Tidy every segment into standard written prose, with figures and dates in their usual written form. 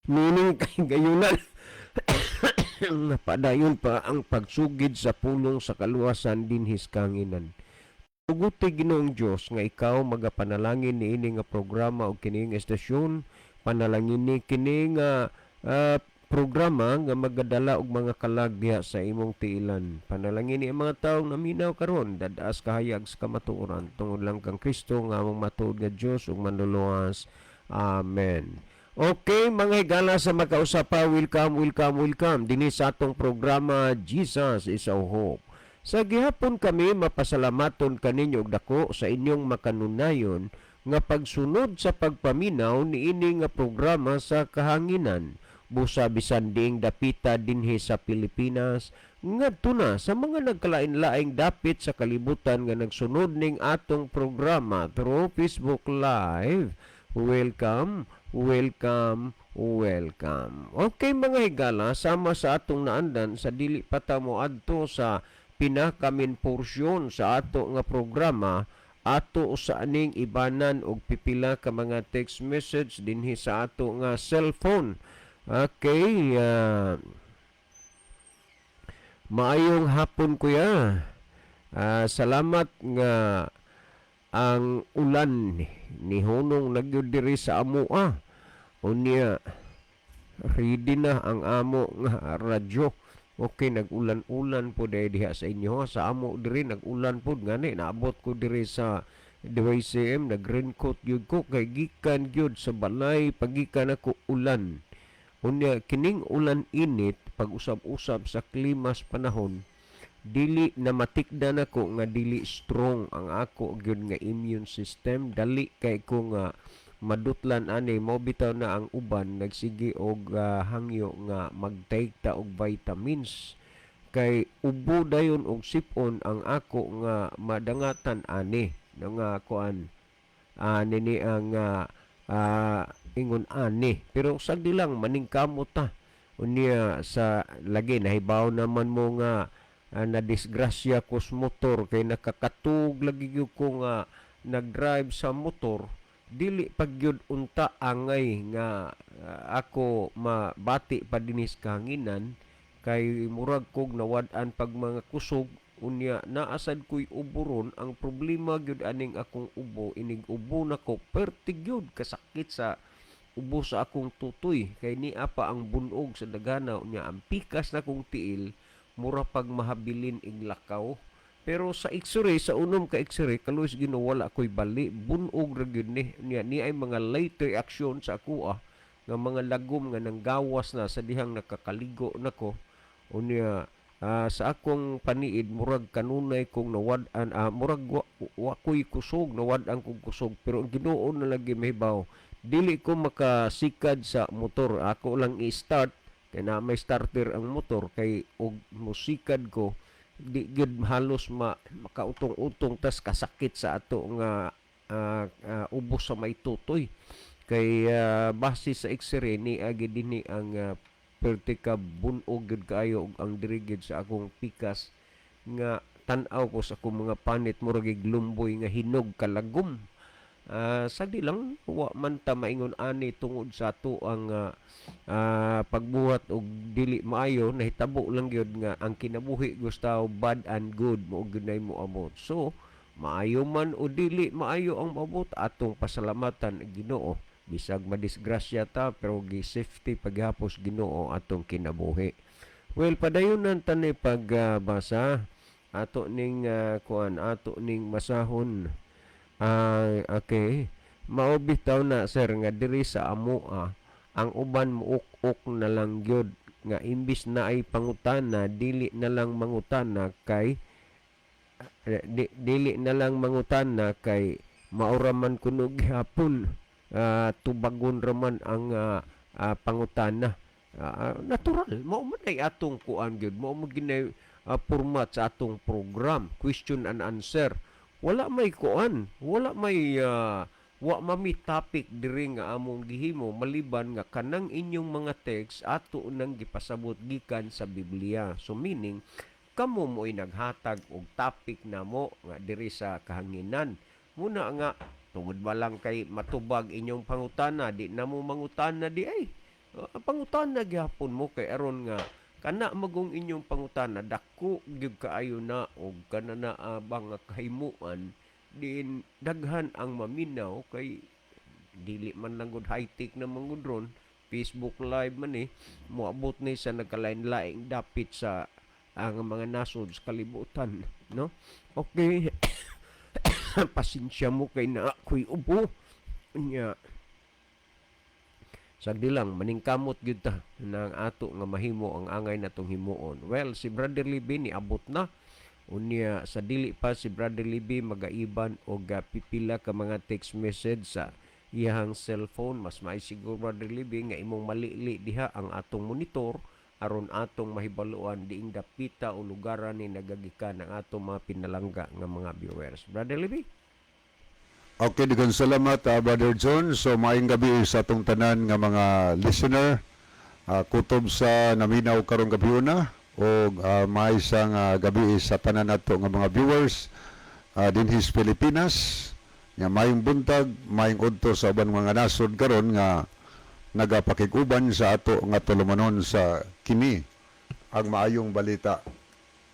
Nining kahigayunan, padayon pa ang pagsugid sa pulong sa kaluwasan dinhi sa kahanginan. Tuguti, Ginoong Dios, nga ikaw magapanalangin niini nga programa o kini nga estasyon, panalangin ni kini nga programa nga magadala og mga kalag diha sa imong tiilan. Panalangin ni ang mga tawo naminaw karon, dad-a sa kahayag sa kamatuoran tungod lang kang Kristo nga among matuod nga Dios ug Manluluwas. Amen. Okay, mga higala sa makausapa, welcome, welcome, welcome dinhi sa atong programa Jesus is Our Hope. Sa gihapon kami mapasalamaton kaninyo og dako sa inyong makanunayon nga pagsunod sa pagpaminaw niini nga programa sa kahanginan. Busa bisan diing dapita dinhi sa Pilipinas ngadto na sa mga nagkalain-laing dapit sa kalibutan nga nagsunod ning atong programa through Facebook Live. Welcome, welcome, welcome. Okay, mga higala, sama sa atong naandan sa dili pa ta moadto sa pinaka-main porsyon sa ato nga programa, ato sa aning ibanan og pipila ka mga text message dinhi sa ato nga cellphone. Okay, maayong hapon, kuya. Salamat nga ang ulan nihunong na gyud diri sa amoa. Unya ready na ang amo nga radyo. Okay, nag-ulan-ulan po dahil diha sa inyo, ha. Sa amo diri nag-ulan po gani, naabot ko diri sa DYCM, nag-raincoat gyud ko kay gikan gyud sa balay, pagikan ako ulan. Unya kining ulan init, pag usab-usab sa klima sa panahon, dili na matikdan ako nga dili strong ang ako gyud nga immune system, dali kay ko nga madutlan ani. Mo bitaw na ang uban nagsige og hangyo nga mag-take ta og vitamins kay ubo dayon og sipon ang ako nga madangatan ani na nga kuan ani ni ang ingon ani. Pero sagdi lang, maningkamot ta. Unya sa lagi nahibaw naman mo nga na disgrasya ko sa motor kay nakakatug lagi gyud ko nga nag-drive sa motor, dili pag gyud unta angay nga ako mabati pa dinhi sa kahanginan kay murag kog nawad-an pag mga kusog. Unya naa sad ko'y ubo ron. Ang problema gyud aning akong ubo, inig ubo nako perti gyud kasakit sa ubo sa akong tutoy kay nia pa ang bunog sa dagana. Unya ang pikas na kong tiil mura pag mahabilin iglakaw, pero sa x-ray, sa unom ka x-ray, kaluoy Ginoo, wala ko'y bali, bunog ra gyud ni. Niya ni ay mga late reaction sa akoa nga mga lagom nga nanggawas na sa dihang nakakaligo nako. Unya sa akong paniid murag kanunay kong nawad-an, murag wa ko'y kusog, nawad-an kong kusog, pero ang Ginoo na lagi mahibaw. Dili ko makasikad sa motor, ako lang i-start kay na may starter ang motor, kay og musikad ko di gyud halos makautong-utong, tas kasakit sa ato nga ubos sa may tutoy kay base sa x-ray ni agi dinhi ang perti ka bunog gyud kaayo ug ang diri gyud sa akong pikas nga tan-aw ko sa akong mga panit murag lumboy nga hinog kalagom. Sagdi lang, wa man ta maingon ani tungod sa ato ang pagbuhat og dili maayo, nahitabo lang gyud nga ang kinabuhi gustaw bad and good mo gyud nay moabot. So maayo man o dili maayo ang maabot, atong pasalamatan ang Ginoo bisag madisgrasya ta, pero gi safety paghapos Ginoo atong kinabuhi. Well, padayon ta ni pagbasa, ato ning kuan, ato ning masahon. Okay. Mao bitaw na, sir, nga diri sa amoa ang uban muuk-ok na lang gyud nga imbis na ay pangutana, dili na lang mangutana kay dili na lang mangutana kay maura man kuno gihapon, tubagon ra man ang pangutana. Natural mao man ay atong kuan gyud, mao man ginay format sa atong program, question and answer. Wala may kuan, wala may wa mami topic diri nga among gihimo maliban nga kanang inyong mga text ato nang gipasabot gikan sa Biblia. So meaning kamo mo'y naghatag og topic namo nga diri sa kahanginan muna nga tungod ba lang kay matubag inyong pangutana, di na mo mangutana di ay. Pangutana gihapon mo kay aron nga kana magong inyong pangutana dako gyud kaayo na og kana na ba nga kahimuan diin daghan ang maminaw kay dili man lang gud high-tech na man gud ron. Facebook Live man eh, moabot ni sa nagkalain-laing dapit sa ang mga nasod sa kalibutan, no? Okay, pasensya mo kay na ako'y ubo nya. Sagdi lang, maningkamot gyud ta ng ato nga mahimo ang angay natong himuon. Well, si Brother Libby niabot na. Unya sa dili pa si Brother Libby magaiban og pipila ka mga text message sa iyang cellphone, mas may siguro, Brother Libby, nga imong malili diha ang atong monitor aron atong mahibaluan diing dapita o lugaran ni nagagikan ang atong mga pinalangga nga mga viewers. Brother Libby? Okay, daghang salamat, Brother John. So maayong gabi sa atong tanan nga mga listener. Kutob sa naminaw karong gabi una og maisang gabi sa tanan nato nga mga viewers dinhi sa Pilipinas. Nga maayong buntag, maayong udto sa uban mga nasod karon nga nagapakig-uban sa ato nga tulumanon sa kini ang Maayong Balita.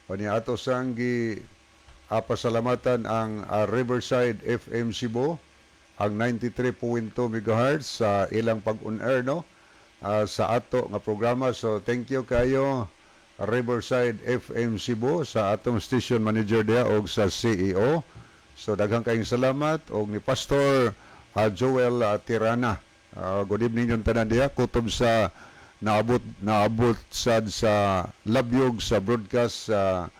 Unya ato sang gi pasalamatan ang Riverside FM Cebu, ang 93.2 MHz sa ilang pag-on-air, no, sa ato nga programa. So thank you kayo, Riverside FM Cebu, sa atong station manager diha og sa CEO. So daghang kayong salamat og ni Pastor Joel Tirana. Good evening yung tanan diha, kutob sa naabot naabot sad sa labyog sa broadcast sa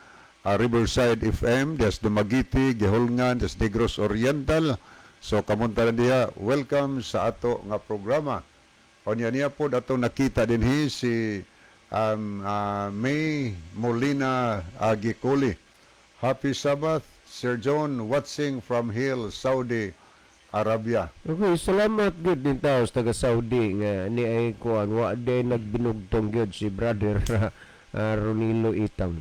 Riverside FM des Dumaguete, Guihulngan, des Negros Oriental. So kamong tanan diha, welcome sa ato nga programa. Unya niya po atong nakita dinhi si May Molina Agicoli. Happy Sabbath, Sir John, watching from Hail, Saudi Arabia. Okay, salamat gud din tao sa taga Saudi nga ni ay kuan wa day nagbinugtong gyud si Brother Ronilo Itang.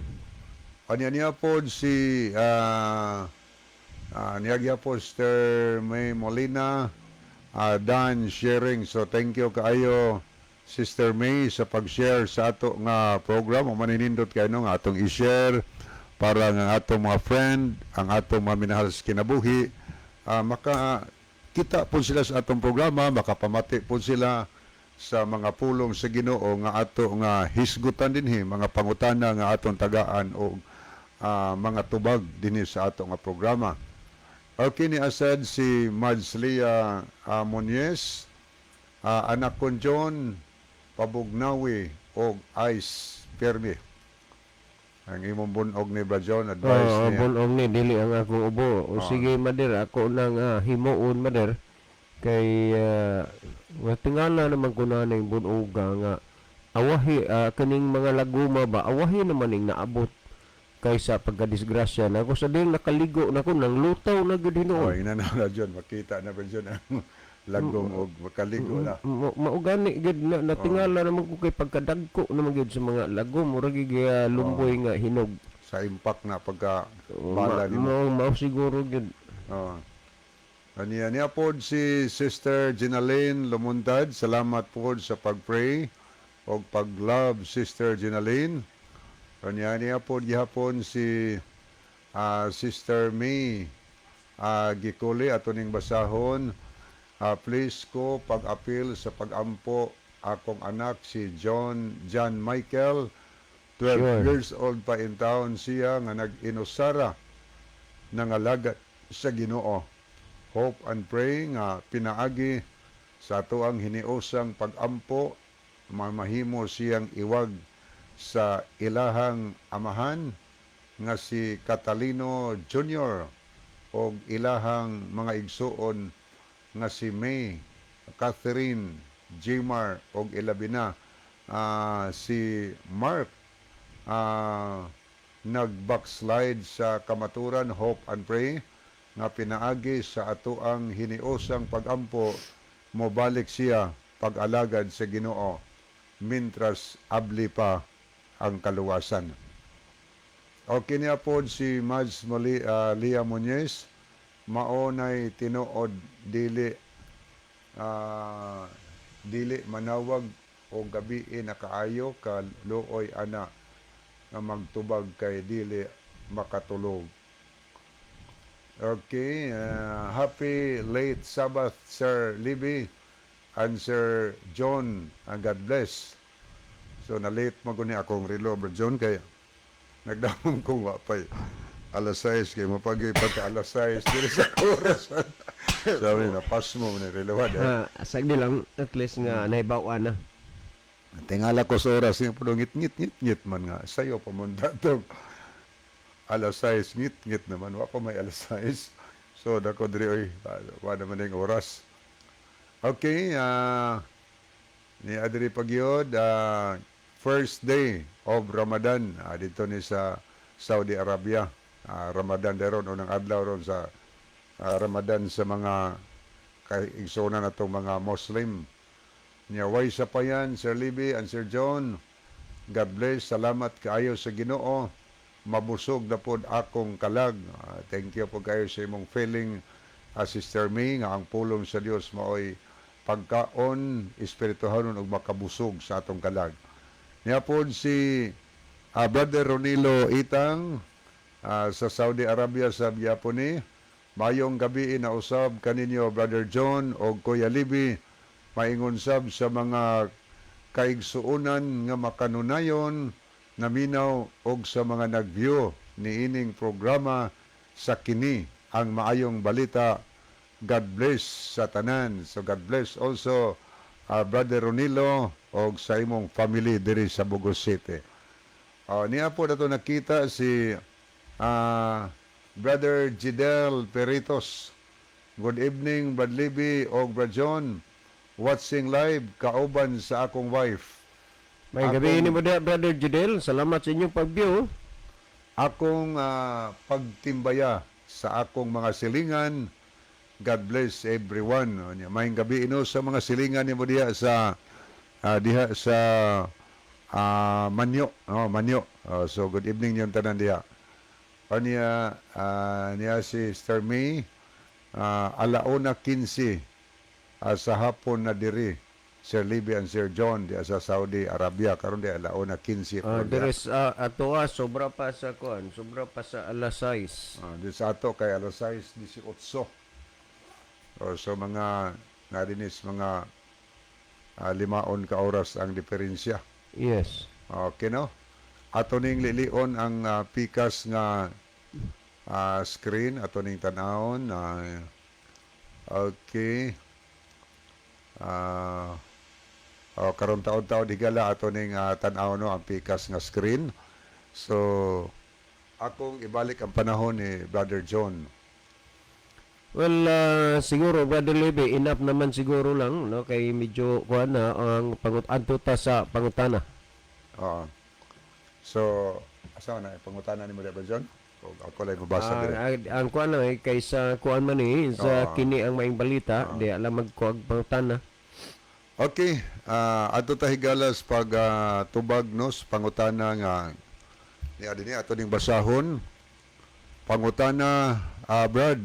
Unya niya po si niya po Sister May Molina, Dan sharing. So thank you kaayo, Sister May, sa pag-share sa ato nga program. O maninindot kayo, no, nga atong i-share para nga atong mga friend, ang atong mga minahal sa kinabuhi, maka kita po sila sa atong programa, makapamati po sila sa mga pulong sa Ginoo nga ato nga hisgutan dinhi, mga pangutana nga atong tagaan og mga tubag dinhi sa ato nga programa. Okay, ni asad si Madslia Monies, anak kon John pabugnawi og ice permi. Ang imong bunog ni Bra John, advice Oo, niya. Bunog ni, dili ang akong ubo. O sige, Mader, ako nang himuon, Mader, kay wa tingala naman ko na ning bunoga nga awahi kaning mga laguma ba, awahi naman ning naabot kaysa pagkadisgrasya na ako sa ding nakaligo na ko nang lutaw na gud Oh, hinuon. ina na Bra John, makita na Bra John ang lagom og makaligo na. Maugani gid na natingala naman ko kay pagkadagko naman gid sa mga lagom, murag gid lumboy nga hinog. Sa impact na pagka O, bala nimo. Mao siguro gid. Oo. Aniya niya po si Sister Ginaline Lumuntad. Salamat po sa pag-pray o pag-love, Sister Ginaline. Aniya niya po gihapon si Sister May Gikuli, ato ning basahon. Please ko pag-apil sa pag-ampo akong anak si John John Michael, 12 years old pa in town siya nga nag-inusara nangalaga sa Ginoo. Hope and pray nga pinaagi sa atoang hiniusang pag-ampo mamahimo siyang iwag sa ilahang amahan nga si Catalino Jr. og ilahang mga igsuon nga si May, Catherine, Jimar og ilabi na si Mark nag-backslide sa kamaturan. Hope and pray nga pinaagi sa atoang hiniusang pagampo mobalik siya pag-alagad sa Ginoo mintras abli pa ang kaluwasan. Okay niya po si Mads Mali, Lia Muñez, maonay tinuod, dili dili manawag. O gabi na kaayo, kaluoy ana nga magtubag kay dili makatulog. Okay, happy late Sabbath, Sir Libby and Sir John, and God bless. So na-late mo guni akong relo, Bro John, kay nagdamom kong wa pa'y alas 6, kay mapagay pagka alas 6 diri sa oras. Sabi na pas mo ni relo eh. Ah, sagdi lang, at least nga nahibaw na. Tingala ko sa oras nga puno ngit ngit ngit ngit man nga sayo pa man datong alas 6, ngit ngit naman wa pa may alas 6. So dako diri, oy, wa naman yung oras. Okay, ni adri pagyod, first day of Ramadan, dito ni sa Saudi Arabia. Ramadan deron, unang adlaw ron sa Ramadan sa mga kaigsoona natong mga Muslim. Nya way sa payan, Sir Libby and Sir John. God bless. Salamat kaayo sa Ginoo. Mabusog na pod akong kalag. Thank you po kayo sa imong feeling, Sister May, nga ang pulong sa Dios maoy pagkaon espirituhanon ug makabusog sa atong kalag. Niya pod si Brother Ronilo Itang sa Saudi Arabia sa gyapon ni. Mayong gabi na usab kaninyo, Brother John o Kuya Libby. Maingon sab sa mga kaigsuonan nga makanunayon naminaw og sa mga nag-view niining programa sa Kini ang Maayong Balita. God bless sa tanan. So God bless also, Brother Ronilo, og sa imong family diri sa Bugos City. Niya po na to nakita si Brother Gidel Peritos. Good evening, Brad Libby og Brad John. Watching live kauban sa akong wife. May gabi ni mo diha, Brother Judel. Salamat sa inyong pag-view. Akong pagtimbaya sa akong mga silingan. God bless everyone. Unya, maayong gabi ino sa mga silingan nimo diha sa Manyo. Oh, Manyo. Oh, so good evening niyong tanan diha. Kanya niya si Sister May, alauna 15 sa hapon na diri, Sir Libby and Sir John, diha sa Saudi Arabia karon di alauna 15. Diri sa atoa sobra pa sa kuan, sobra pa sa alas 6. Di sa ato kay alas 6:18. O, so mga narinis mga limaon ka oras ang diferensya. Yes. Okay, no? Ato ning lilion ang pikas nga screen, ato ning tanawon. Okay. Oh, karon taon-taon higala ato ning tan-aw, no, ang pikas nga screen. So akong ibalik ang panahon ni Brother John. Well, siguro, Brother Lebe, enough naman siguro lang, no, kay medyo kuan na ang pangut adto ta sa pangutana. Oo. So, asa na pangutana ni mo, Brother John? O, ako lang mabasa dire. Ang kuan lang eh, kay sa kuan man eh, sa Kini ang Maayong Balita, di alam magkuag pangutana. Okay, ato ta higalas pag tubag, no, sa pangutana nga ni adini ato ning basahon. Pangutana, Brad,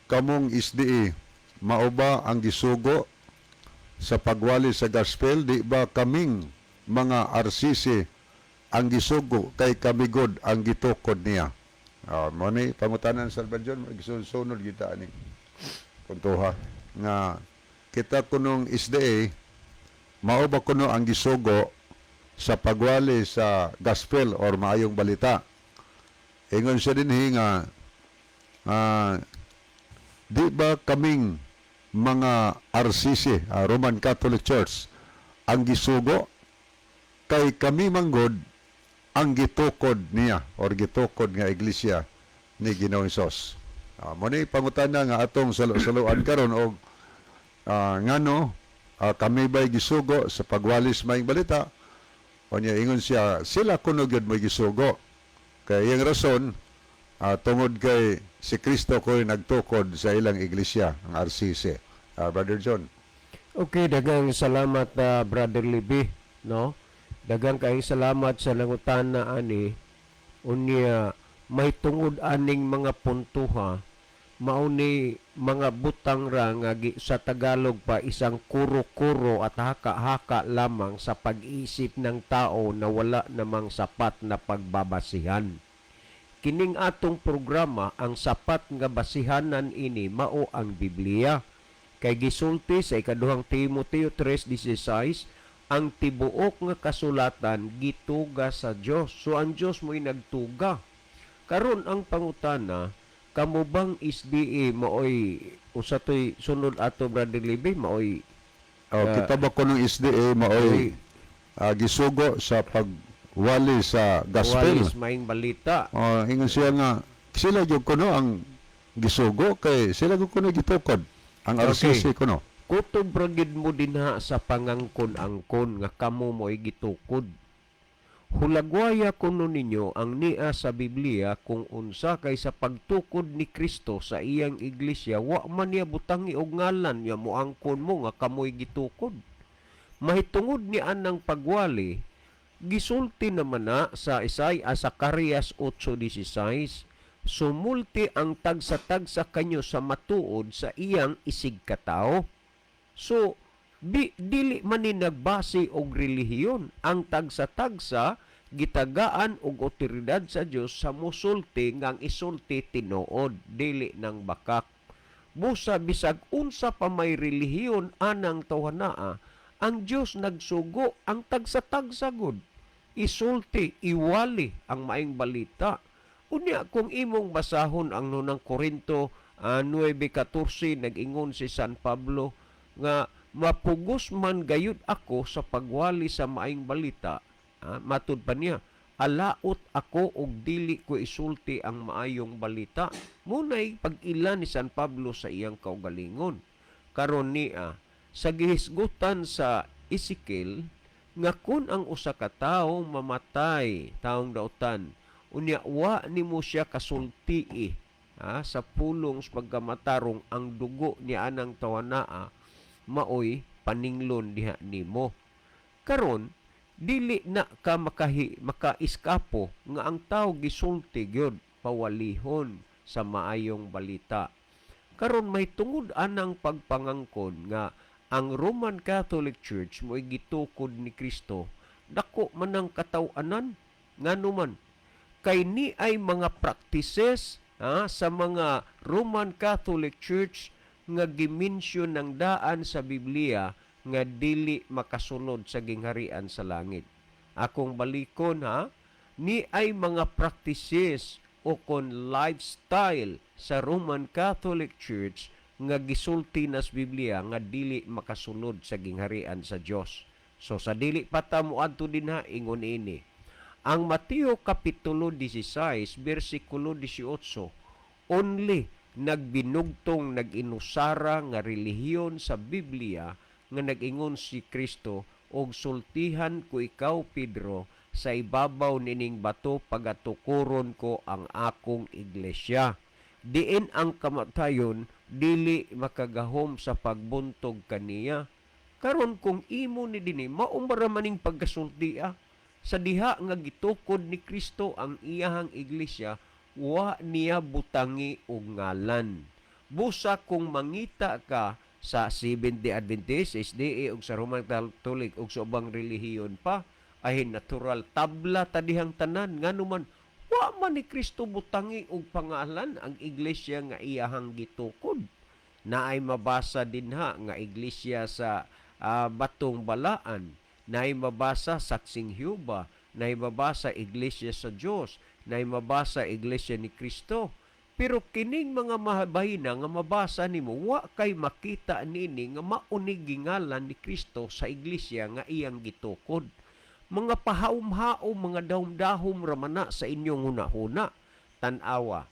kamong SDA, mao ba ang gisugo sa pagwali sa gospel? Di ba kaming mga RCC ang gisugo kay kami god ang gitukod niya? Mo ni pangutana sa Salvador, gisunod kita ani puntuha nga kita kunong SDA, mao ba kuno ang gisugo sa pagwali sa gospel or maayong balita? Ingon siya dinhi nga di ba kaming mga RCC, Roman Catholic Church, ang gisugo kay kami manggod ang gitukod niya or gitukod nga iglesia ni Ginoong Hesus? Mo ni pangutana nga atong salo-saloan karon og ngano kami ba'y gisugo sa pagwalis maayong balita? O niya ingon siya, sila kuno gyud mo'y gisugo. Kay iyang rason, tungod kay si Kristo ko'y nagtukod sa ilang iglesia, ang RCC. Brother John. Okay, daghang salamat, Brother Libby, no? Daghang kayong salamat sa nangutana ani. Unya may tungod aning mga puntuha. Mao ni mga butang ra nga sa Tagalog pa, isang kuro-kuro at haka-haka lamang sa pag-isip ng tao na wala namang sapat na pagbabasihan. Kining atong programa, ang sapat nga basihanan ini mao ang Biblia. Kay gisulti sa Ikaduhang Timoteo 3:16, ang tibuok nga kasulatan gituga sa Dios. So ang Dios mo'y nagtuga. Karon ang pangutana, kamo bang SDA maoy usa toy sunod ato, Brother Libe, maoy Oh, kita ba kunong SDA maoy gisugo sa pagwali sa gospel? Walis maing balita. Oh, ingon siya nga sila gyud kuno ang gisugo kay sila gyud kuno gitukod ang RCC kuno. Kutob ra gid mo dinha sa pangangkon-angkon nga kamo mo'y gitukod. Hulagwaya kuno ninyo ang nia sa Biblia kung unsa kay sa pagtukod ni Kristo sa iyang iglesia, wa man niya butangi og ngalan ya moangkon mo nga kamoy gitukod. Mahitungod ni anang pagwali, gisulti naman na sa Isaiah, Zacarias 8:16, sumulti ang tagsa-tagsa kanyo sa matuod sa iyang isigkatao. So, dili man ni nagbase og relihiyon. Ang tagsa-tagsa gitagaan og otoridad sa Dios sa musulti nga ang isulti tinuod, dili nang bakak. Busa bisag unsa pa may relihiyon anang tawhanaa, ang Dios nagsugo ang tagsa-tagsa gud isulti, iwali ang maayong balita. Unya kung imong basahon ang Nunang Korinto 9:14, nag-ingon si San Pablo nga mapugos man gayud ako sa pagwali sa maayong balita, matud pa niya, alaot ako og dili ko isulti ang maayong balita. Munay pag-ila ni San Pablo sa iyang kaugalingon. Karon niya sa gihisgutan sa Ezekiel nga kun ang usa ka tawo mamatay, taong dautan, unya wa nimo siya kasultii, ha, sa pulong sa pagkamatarong, ang dugo ni anang tawanaa maoy paninglon diha nimo. Karon dili na ka makaiskapo nga ang tao gisulti gyud pawalihon sa maayong balita. Karon may tungod anang pagpangangkon nga ang Roman Catholic Church mo'y gitukod ni Kristo, dako man ang kataw-anan. Ngano man? Kay ni ay mga practices, ha, sa mga Roman Catholic Church nga gimensyon ng daan sa Biblia nga dili makasulod sa gingharian sa langit. Akong balikon, ha, ni ay mga practices o kon lifestyle sa Roman Catholic Church nga gisulti nas Biblia nga dili makasulod sa gingharian sa Dios. So sa dili pa ta moadto dinha, ingon ini. Ang Mateo kapitulo 16 bersikulo 18, only nagbinugtong nag-inusara nga relihiyon sa Biblia nga nag-ingon si Kristo og sultihan ko ikaw, Pedro, sa ibabaw nining bato pagatukuron ko ang akong iglesia. Diin ang kamatayon dili makagahom sa pagbuntog kaniya. Karon kung imo ni dinhi, mao maning pagkasulti, sa diha nga gitukod ni Kristo ang iyahang iglesia, wa niya butangi og ngalan. Busa kung mangita ka sa Seventh-day Adventist, SDA ug sa Roman Catholic ug sa ubang relihiyon pa, ay natural tabla ta dihang tanan. Ngano man? Wa man ni Kristo butangi og pangalan ang iglesia nga iyahang gitukod. Naay mabasa dinha nga iglesia sa Batong Balaan, naay mabasa Saksing Huba, naay mabasa Iglesia sa Dios, naay mabasa Iglesia ni Kristo. Pero kining mga mahabahina nga mabasa nimo, wa kay makita nini nga mauni gingalan ni Kristo sa iglesia nga iyang gitukod. Mga pahaum-haom, mga dahom-dahom ramana sa inyong hunahuna. Tan-awa.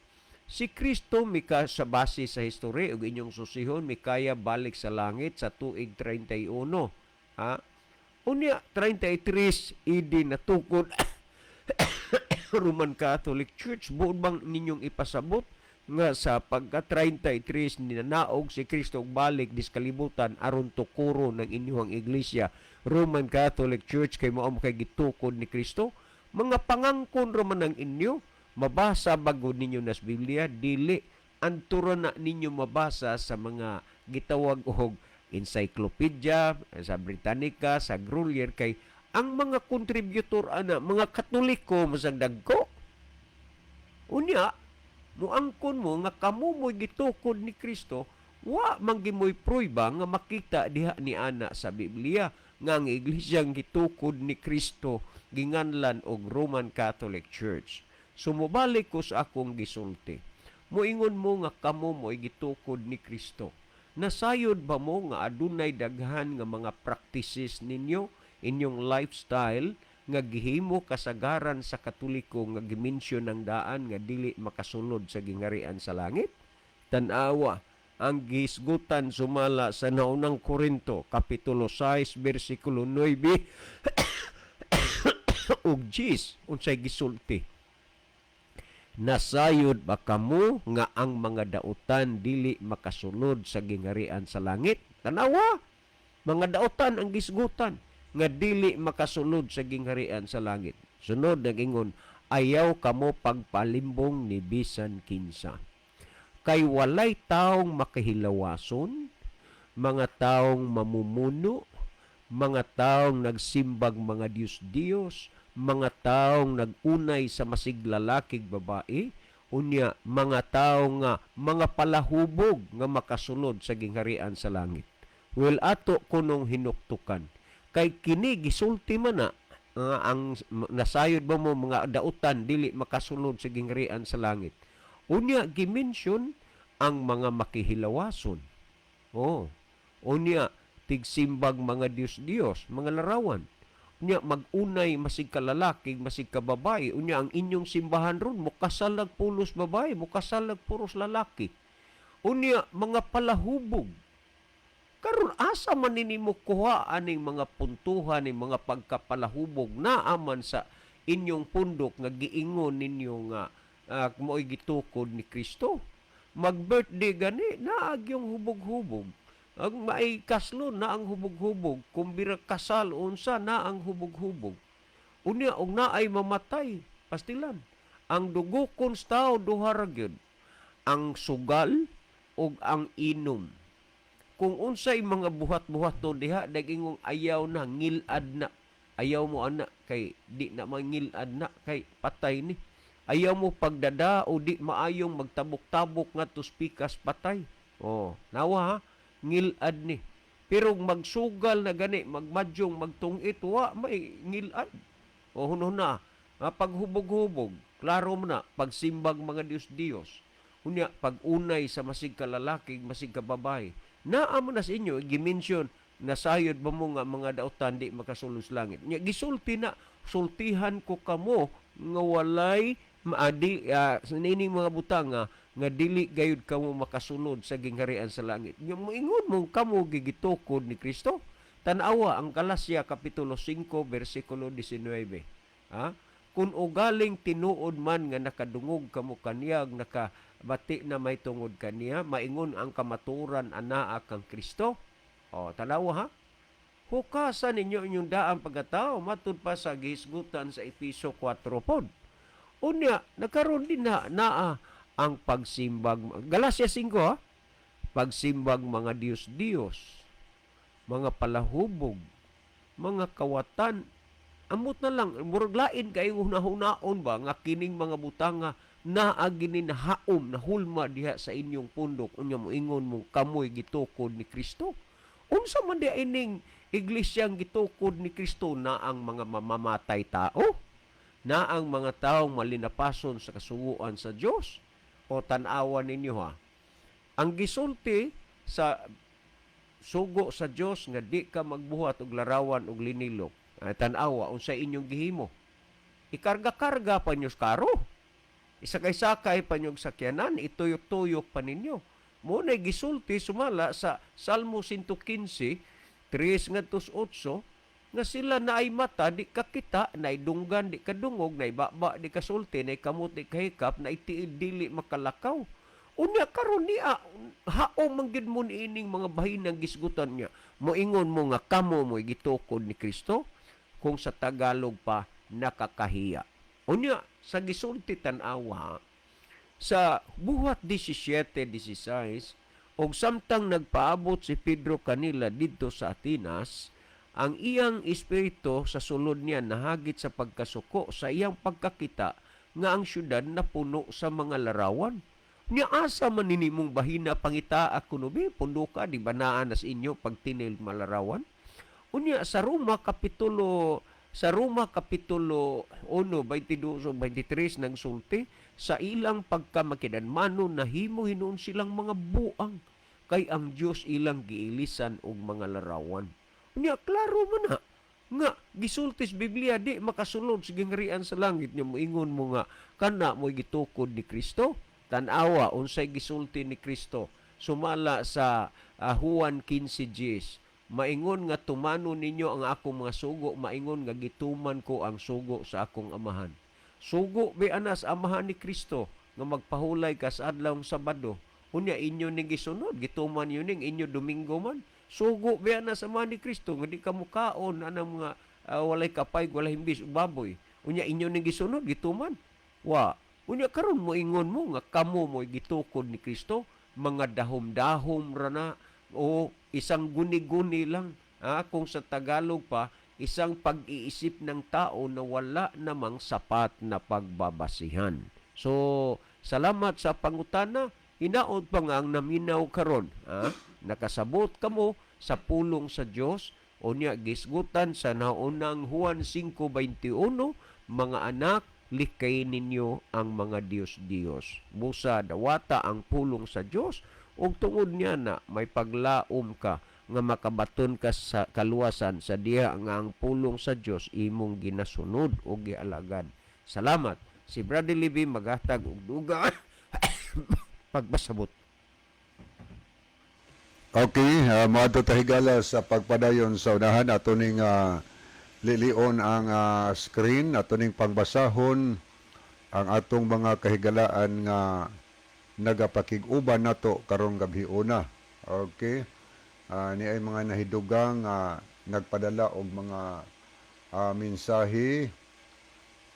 Si Kristo mika sa base sa history ug inyong susihon, mikaya balik sa langit sa tuig 31. Ha? Unya 33 AD natukod Roman Catholic Church. Buod bang ninyong ipasabot nga sa pagka 33 ninanaog si Kristo og balik dis kalibutan aron tukuro ng inyong iglesia Roman Catholic Church kay mao kay gitukod ni Kristo? Mga pangangkon ra man ang inyo. Mabasa bago ninyo nas Biblia? Dili. Antura na ninyo mabasa sa mga gitawag og encyclopedia, sa Britannica, sa Grolier, kay ang mga contributor ana mga Katoliko masag dagko. Unya, muangkon mo nga kamo mo'y gitukod ni Kristo, wa man gimoy prueba nga makita diha ni ana sa Biblia nga ang iglesyang gitukod ni Kristo ginganlan og Roman Catholic Church. So mobalik ko sa akong gisulti. Moingon mo nga kamo mo'y gitukod ni Kristo. Nasayod ba mo nga adunay daghan nga mga practices ninyo, inyong lifestyle, nga gihimo kasagaran sa Katoliko nga gimensyon ng daan nga dili makasulod sa gingarian sa langit? Tanawa ang gihisgutan sumala sa Naunang Korinto kapitulo 6 bersikulo 9 ug 10, unsay gisulti? "Nasayod ba kamo nga ang mga dautan dili makasulod sa gingarian sa langit?" Tanawa, mga dautan ang gisgutan nga dili makasulod sa gingharian sa langit. Sunod nagingon, "Ayaw kamo pagpalimbong ni bisan kinsa. Kay walay taong makahilawason, mga taong mamumuno, mga taong nagsimbag mga Diyos-Diyos, mga taong nagunay sa masig lalakig babae, unya mga tao nga mga palahubog nga makasulod sa gingharian sa langit." Well, ato kunong hinuktukan. Kay kini gisulti man na nga ang nasayod ba mo mga dautan dili makasulod sa gingharian sa langit. Unya gimension ang mga makihilawason. Oh. Unya tigsimbag mga Diyos-Diyos, mga larawan. Unya magunay masig ka lalaki, masig ka babae. Unya ang inyong simbahan ron mukasal lag pulos babae, mukasal lag puros lalaki. Unya mga palahubog. Karon asa man nimo kuha aning mga puntuhan ning mga pagkapalahubog naa man sa inyong pundok nga giingon ninyo nga mo'y gitukod ni Kristo? Mag-birthday gani naag yung hubog-hubog. Ang maay kaslon na ang hubog-hubog, kumbira kasal unsa na ang hubog-hubog. Unya og naay mamatay, pastilan. Ang dugukon sa tao duha ra gyud. Ang sugal ug ang inom. Kung unsay mga buhat-buhat to diha, nagingong ayaw na, ngilad na. Ayaw mo ana kay di na mangilad na kay patay ni. Ayaw mo pagdada o di maayong magtabok-tabok nga pikas patay. Oh, nawa ha, ngilad ni. Pero magsugal na gani, magmadyong, magtungit, wa may ngilad. O huno na, paghubog-hubog, klaro mo na, pagsimbag mga Diyos-Diyos. Unya, pag-unay sa masig ka lalaki, masig ka babae. Naa mo na sa inyo, gimension, nasayod ba mo nga mga dautan di makasulod sa langit? Nya, gisulti na, "Sultihan ko kamo nga walay maadi nining mga butang nga dili gayud kamo makasulod sa gingharian sa langit." Nya moingon mo kamo gigitukod ni Kristo? Tan-awa ang Galacia kapitulo 5 bersikulo 19. Ha? "Kung ugaling tinuod man nga nakadungog kamo kaniyag nakabati na may tungod kaniya, maingon ang kamaturan anaa kang Kristo." O, tanawa ha. Hukasan ninyo inyong daang pagkatao matud pa sa gihisgutan sa Efeso 4 pod. Unya, nagkaroon din na naa ang pagsimbag, Galacia 5 ha, pagsimbag mga Diyos-Diyos, mga palahubog, mga kawatan. Amot na lang, murag lain kay hunahunahon ba nga kining mga butanga naa gini nahaom, nahulma diha sa inyong pundok, unya moingon mo kamoy gitukod ni Kristo? Unsa man di ining iglesyang gitukod ni Kristo na ang mga mamamatay tao? Na ang mga taong malinapason sa kasuguan sa Dios? O tan-awa ninyo ha. Ang gisulti sa sugo sa Dios nga di ka magbuhat og larawan og linilok. Ay, tan-awa unsay inyong gihimo. Ikarga-karga pa ninyo sa karo. Isakay-sakay pa ninyo sakyanan, ituyok-tuyok pa ninyo. Mo na gisulti sumala sa Salmo 115, 3 ngadto 8 nga sila naay mata di kakita, naay dunggan di kadungog, naay baba di kasulti, naay kamot di kahikap, naay tiil dili makalakaw. Unya karon niya haom man gyud mo niining mga bahinang gisgutan niya. Moingon mo nga kamo mo'y gitukod ni Kristo? Kung sa Tagalog pa, nakakahiya. Unya sa gisulti, tan-awa. Sa Buhat 17:16, og samtang nagpaabot si Pedro kanila didto sa Atenas, ang iyang espiritu sa sulod niya nahagit sa pagkasuko sa iyang pagkakita nga ang syudad napuno sa mga larawan. Nya asa man ni nimong bahina pangitaa kuno bi punduka, di ba naa na sa inyo pagtinil malarawan? Unya sa Roma kapitulo 1, 22 o 23 nagsulti sa ilang pagkamakidanmanon nahimo hinuon silang mga buang kay ang Dios ilang giilisan og mga larawan. Unya klaro man na nga gisulti sa Biblia, di makasulod sa gingharian sa langit. Nya moingon mo nga kana mo'y gitukod ni Kristo. Tan-awa unsay gisulti ni Kristo sumala sa Juan 15:10: "Maingon nga tumanon ninyo ang akong mga sugo, maingon nga gituman ko ang sugo sa akong Amahan." Sugo bi ana sa Amahan ni Kristo nga magpahulay ka sa adlawng Sabado? Unya inyo ning gisunod, gituman yun ning inyo Domingo man. Sugo bi ana sa Amahan ni Kristo nga di ka mukaon anang mga walay kapay, walay himbis ug baboy? Unya inyo ning gisunod, gituman? Wa. Unya karon moingon mo nga kamo mo'y gitukod ni Kristo, mga dahom-dahom ra na o isang guni-guni lang. Kung sa Tagalog pa, isang pag-iisip ng tao na wala namang sapat na pagbabasihan. So, salamat sa pangutana. Hinaot pa nga ang naminaw karon, nakasabot kamo sa pulong sa Dios. Unya gisgutan sa naunang Juan 5:21, "Mga anak, likay ninyo ang mga Diyos-Diyos." Busa dawata ang pulong sa Dios ug tungod niya na may paglaom ka nga makabaton ka sa kaluwasan sa diha nga ang pulong sa Dios imong ginasunod o gialagad. Salamat. Si Brother Libby maghatag og dugang pagpasabot. Okay, moadto ta, higala, sa pagpadayon sa unahan. Ato ning lilion ang screen, ato ning pangbasahon ang atong mga kahigalaan nga nagapakig-uban nato karong gabi una. Okay. Ni ay mga nahidugang nagpadala og mga mensahe.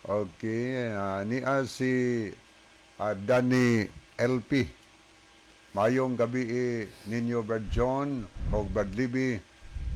Okay, niya si Danny LP. Mayong gabi ninyo, Brad John o Brad Libby,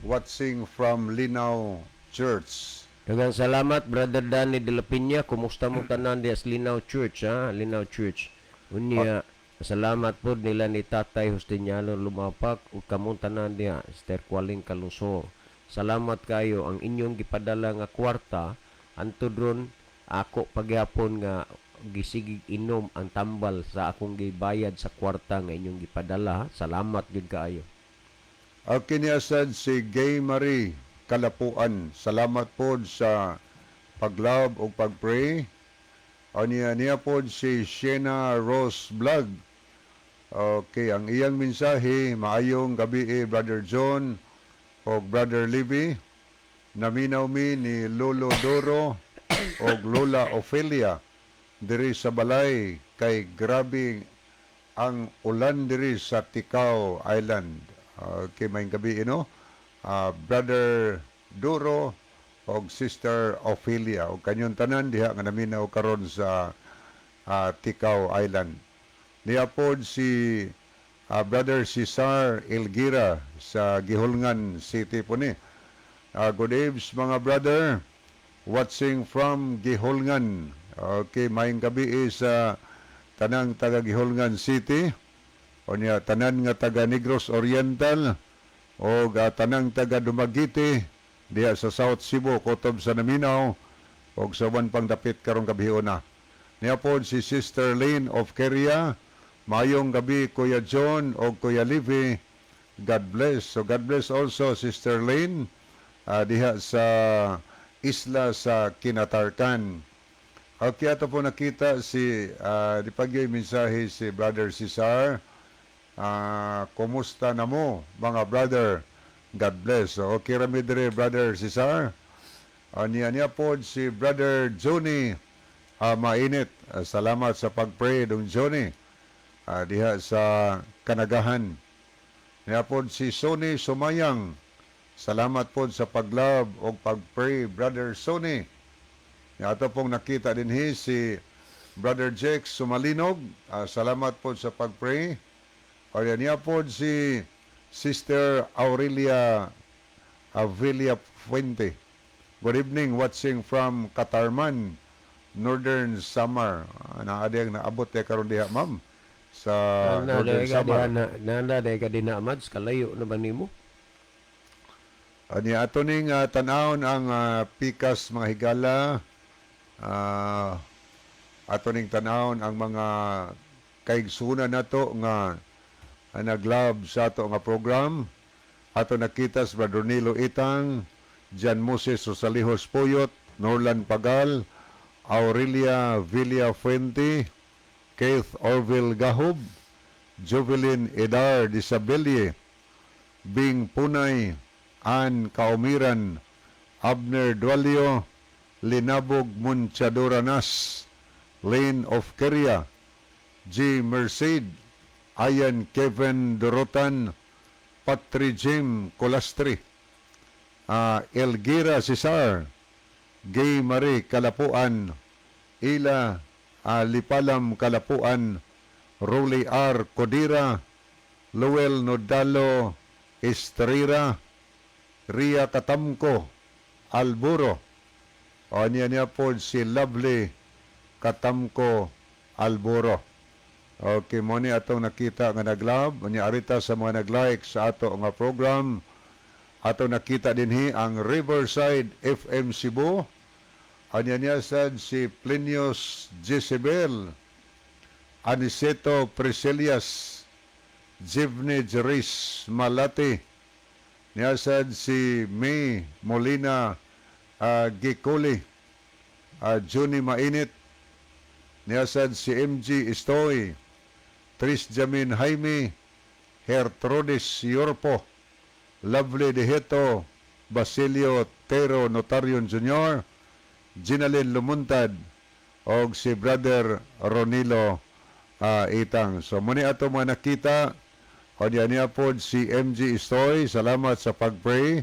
watching from Linaw Church. Daghang salamat, Brother Danny de la Peña. Kumusta mo tanan diya sa Linaw Church, ha? Linaw Church. Unya, salamat po nila ni Tatay Justiniano Lumapak ug kamong tanan diya, Esther Kwaling Kalusor. Salamat kayo ang inyong gipadala nga kwarta antod ron ako pagyapon nga gisigig inom ang tambal sa akong gibayad sa kwarta nga inyong gipadala. Salamat gyud kaayo. Okay, niya sad si Gay Marie Kalapuan. Salamat po sa pag-love o pag-pray. O niya, niya po si Shena Rose Vlog. Okay, ang iyang mensahe, maayong gabi Brother John o Brother Libby. Naminaw mi ni Lolo Doro o Lola Ophelia diri sa balay kay grabe ang ulan diri sa Ticao Island. Okay, maayong gabi no. Brother Duro og Sister Ophelia og kanyong tanan diha nga naminaw karon sa Ticao Island. Niya pod si Brother Cesar Elgira sa Guihulngan City po ni. Good eves, mga brother, watching from Guihulngan. Okay, maayong gabi sa tanang taga Guihulngan City. O niya, tanan nga taga Negros Oriental o tanang taga Dumaguete diha sa South Cebu, kutob sa naminaw og sa uban pang dapit karong gabi una. Niya pod si Sister Lane of Korea. Mayong gabi, Kuya John o Kuya Livy. God bless. So God bless also, Sister Lane, diha sa isla sa Kinatarkan. Okay, ato po nakita si di pagyoy mensahe si Brother Cesar. Kumusta na mo, mga brother? God bless. So, okay rami dire, Brother Cesar. Niya niya po si Brother Johnny Mainit. Salamat sa pag-pray, Dong Johnny, diha sa Kanagahan. Niya po si Sonny Sumayang. Salamat po sa pag-love o pag-pray, Brother Sonny. Niya ato pong nakita din hi si Brother Jake Sumalinog, salamat po sa pag-pray. O niya po si Sister Aurelia Avilla Fuente. Good evening, watching from Katarman, Northern Samar. Naa diyang naabot diya karon diha, ma'am, sa Na Northern ka diha Samar. Na na na ka dinha, Mads, kalayo na ba nimo? Ani ato ning tan-awon ang pikas, mga higala. Ato ning tan-awon ang mga kaigsunan nato nga nag-love sa ato nga program. Ato nakita si Brother Nilo Itang, Jan Moses Rosalijos Puyot, Norlan Pagal, Aurelia Villa Fuente, Keith Orville Gahub, Jovelyn Edar Disabelle, Bing Punay, Ann Kaumiran, Abner Dualio, Linabog Munchadoranas, Lane of Keria, G. Merced, Ayan Kevin Dorotan, Patri Jim Colastri, Elgira Cesar, Gay Marie Kalapuan, Ila Lipalam Kalapuan, Rolly R. Codira, Lowell Nodalo Estrera, Ria Katamko, Alburo. O niya niya po si Lovely Katamko Alburo. Okay, mo ni atong nakita nga nag-love, unya arita sa mga nag-like sa ato nga program. Ato nakita dinhi ang Riverside FM Cebu. Anya niya sad si Plinius Jezebel, Aniceto Priscillas, Jivne Jeris Malati, niya sad si May Molina Gicoli, Johnny Mainit, niya sad si MG Estoy, Tris Jamin Jaime, Gertrudis Yorpo, Lovely Deheto, Basilio Tero Notarion Jr., Ginalyn Lumuntad, og si Brother Ronilo Itang. So muni ato mga nakita o niya niya po si MG Istoy, salamat sa pag-pray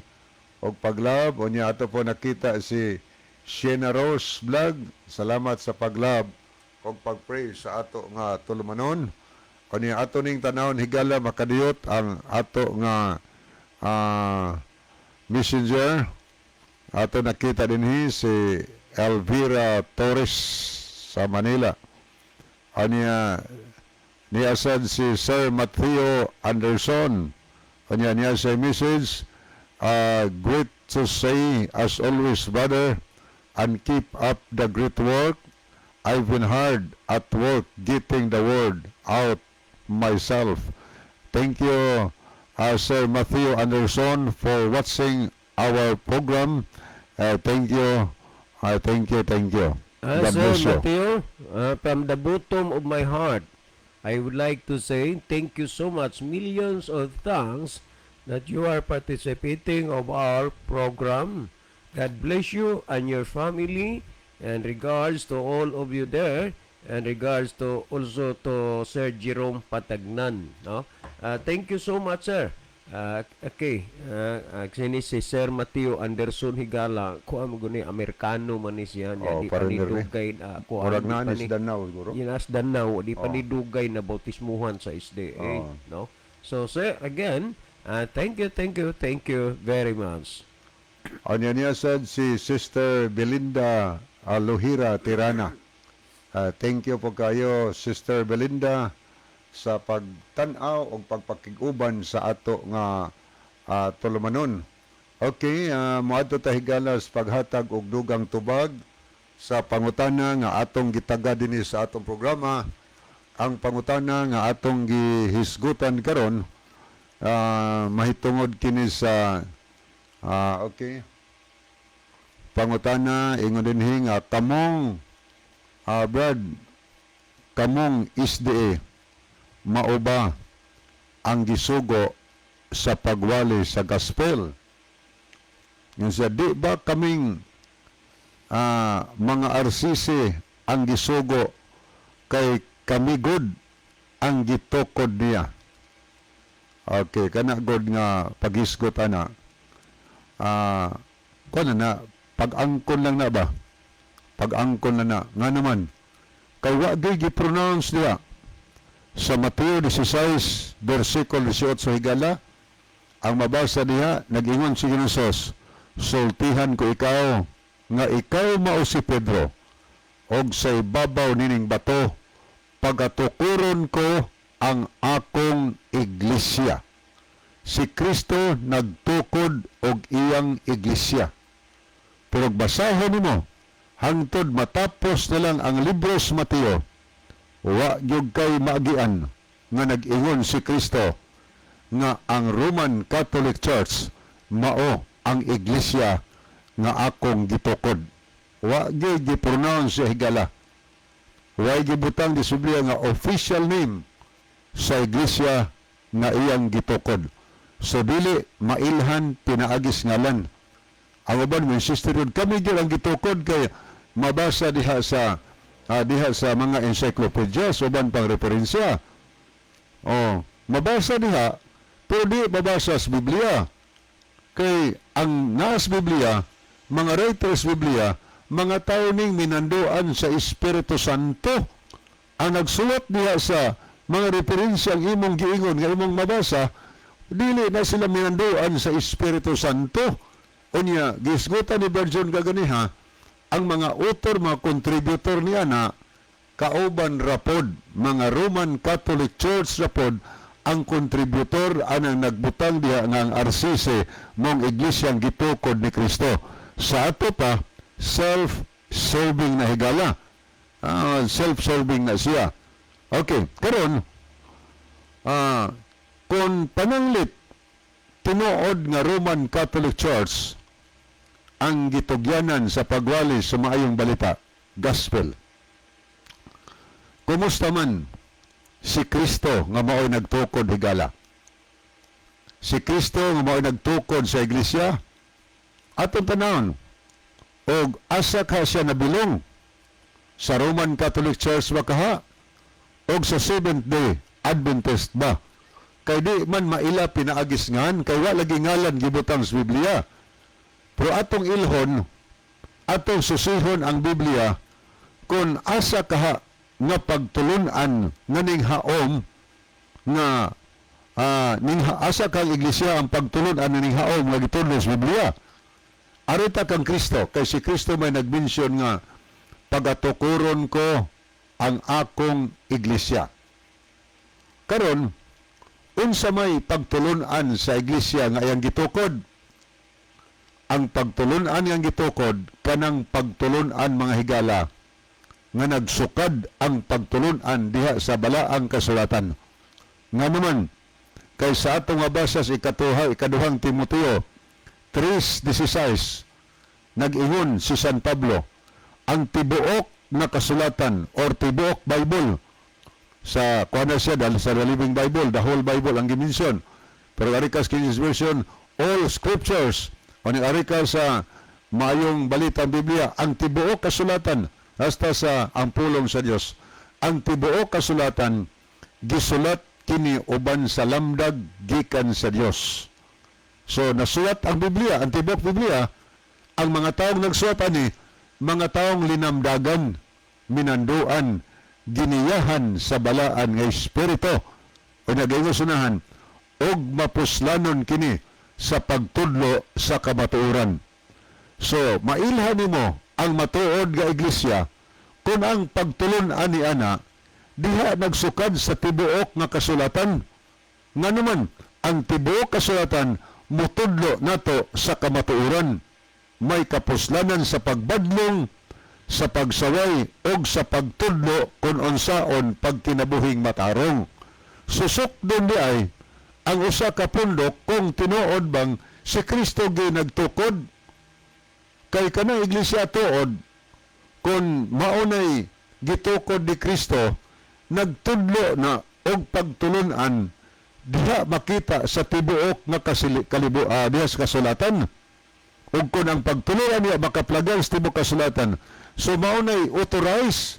og pag-love. O niya ato po nakita si Shena Rose Vlog, salamat sa pag-love og pag-pray sa ato nga tulumanon. O niya ato ning tanawon, higala, makadiyot ang ato nga messenger. Ato nakita dinhi si Elvira Torres sa Manila. Anya niya sad si Sir Matthew Anderson. Anya niya sa message, "Great to say as always, brother, and keep up the great work. I've been hard at work getting the word out myself." Thank you, Sir Matthew Anderson, for watching our program. Thank you. Thank you, thank you. God Sir bless you. Mateo, from the bottom of my heart, I would like to say thank you so much, millions of thanks that you are participating of our program. God bless you and your family, and regards to all of you there, and regards to also to Sir Jerome Patagnan. No? Thank you so much, sir. Okay, sini si Sir Mateo Anderson, higala, kuha mo guni Amerikano man ni siya niya, Oh, di pa ni foreigner ni. dugay kuha Murag di na pa ni ni sa Danao siguro. Yun as Danao, di pa ni dugay na bautismuhan sa SDA, no? So sir, again, thank you, thank you, thank you very much. Anya niya sad si Sister Belinda Lohira Tirana. Thank you po kayo, Sister Belinda, sa pagtan-aw o pagpakig-uban sa ato nga tulumanon. Okay, moadto ta, higala, sa paghatag og dugang tubag sa pangutana nga atong gitaga dinhi sa atong programa. Ang pangutana nga atong gihisgutan karon mahitungod kini sa okay. Pangutana ingon dinhi nga kamong Brad, kamong SDA mao ba ang gisugo sa pagwali sa gospel? Nga siya, di ba kaming mga RCC ang gisugo kay kami gud ang gitukod niya? Okay, kana gud nga paghisgot ana. Kuan na na, pag-angkon lang na ba? Pag-angkon na na. Nga naman, Kay wa gyud gi-pronounce diha sa Mateo 16 versikulo 18, higala. Ang mabasa diha, nag-ingon si Jesus, "Sultihan ko ikaw nga ikaw mao si Pedro, og sa ibabaw nining bato pagatukuron ko ang akong iglesia." Si Kristo nagtukod og iyang iglesia. Pero basahon nimo hangtod matapos na lang ang libro sa Mateo, wa gyud kay maagian nga nag-ingon si Kristo nga ang Roman Catholic Church mao ang iglesia nga akong gitukod. Wa gyud gi-pronounce, higala. Wa gibutang di sa Biblia nga official name sa iglesia nga iyang gitukod. So dili mailhan pinaagis ngalan. Ang uban mo insistir yun, kami gyud ang gitukod kay mabasa diha sa mga encyclopedia, sa uban pang referensya. Oh, mabasa diha pero di mabasa sa Biblia. Kay ang naas Biblia, mga writers Biblia, mga tao ning minanduan sa Espiritu Santo. Ang nagsulat diha sa mga referensya ang imong giingon nga imong mabasa, dili na sila minanduan sa Espiritu Santo. Unya, gisgutan ni Virgin kaganiha, ang mga author, mga contributor niya na kauban rapod, mga Roman Catholic Church rapod, ang contributor anang nagbutang diha nga ang RCC mong iglesyang gitukod ni Kristo. Sa ato pa, self-serving na, higala. Self-serving na siya. Okay, karon kung pananglit tinuod nga Roman Catholic Church ang gitugyanan sa pagwali sa maayong balita, gospel, kumusta man si Kristo nga mao'y nagtukod, higala? Si Kristo nga mao'y nagtukod sa iglesia, atong tanawon, og asa ka siya nabilong? Sa Roman Catholic Church ba kaha? Og sa Seventh Day Adventist ba? Kay di man maila pinaagis ngan, kay wa lagi ngalan gibutang sa Biblia. Pero atong ilhon, atong susihon ang Biblia kung asa kaha nga pagtulunan nga ning haom nga ning asa kang iglesia ang pagtulunan ning haom nga gitudlo sa Biblia. Arita kang Kristo, kay si Kristo may nagmensyon nga pagatukuron ko ang akong iglesia. Karon, unsa may pagtulunan sa iglesia nga iyang gitukod? Ang pagtulunan nga gitukod kanang pagtulunan, mga higala, nga nagsukad ang pagtulunan diha sa balaang kasulatan. Nga naman, kay sa atong mabasa sa ikaduhang Timoteo 3:16, nag-ingon si San Pablo, ang tibuok na kasulatan or tibuok Bible sa kuha na siya dahil sa The Living Bible, the whole Bible ang gimensyon. Pero ari ka sa King James Version, all scriptures. O ni ari ka sa Maayong Balita ang Biblia, ang tibuok kasulatan hasta sa ang pulong sa Dios. Ang tibuok kasulatan gisulat kini uban sa lamdag gikan sa Dios. So nasulat ang Biblia, ang tibuok Biblia, ang mga taong nagsulat ani, mga taong linamdagan, minanduan, giniyahan sa balaan nga espiritu. O nagaingon sunahan, og mapuslanon kini sa pagtudlo sa kamatuoran. So, mailhan nimo ang matuod nga iglesia kung ang pagtulun-an ni ana diha nagsukad sa tibuok nga kasulatan. Nga naman, ang tibuok kasulatan mutudlo nato sa kamatuoran. May kapuslanan sa pagbadlong, sa pagsaway og sa pagtudlo kung unsaon pagkinabuhing matarong. Susok din di ay ang usa ka pundok kung tinuod bang si Kristo gi nagtukod, kay kanang iglesia tuod kung maunay gitukod ni Kristo, nagtudlo na og pagtulunan diha makita sa tibuok nga kasili, kalibu diha sa kasulatan. Ug kung ang pagtulunan niya makaplagan sa tibuok kasulatan, so maunay authorize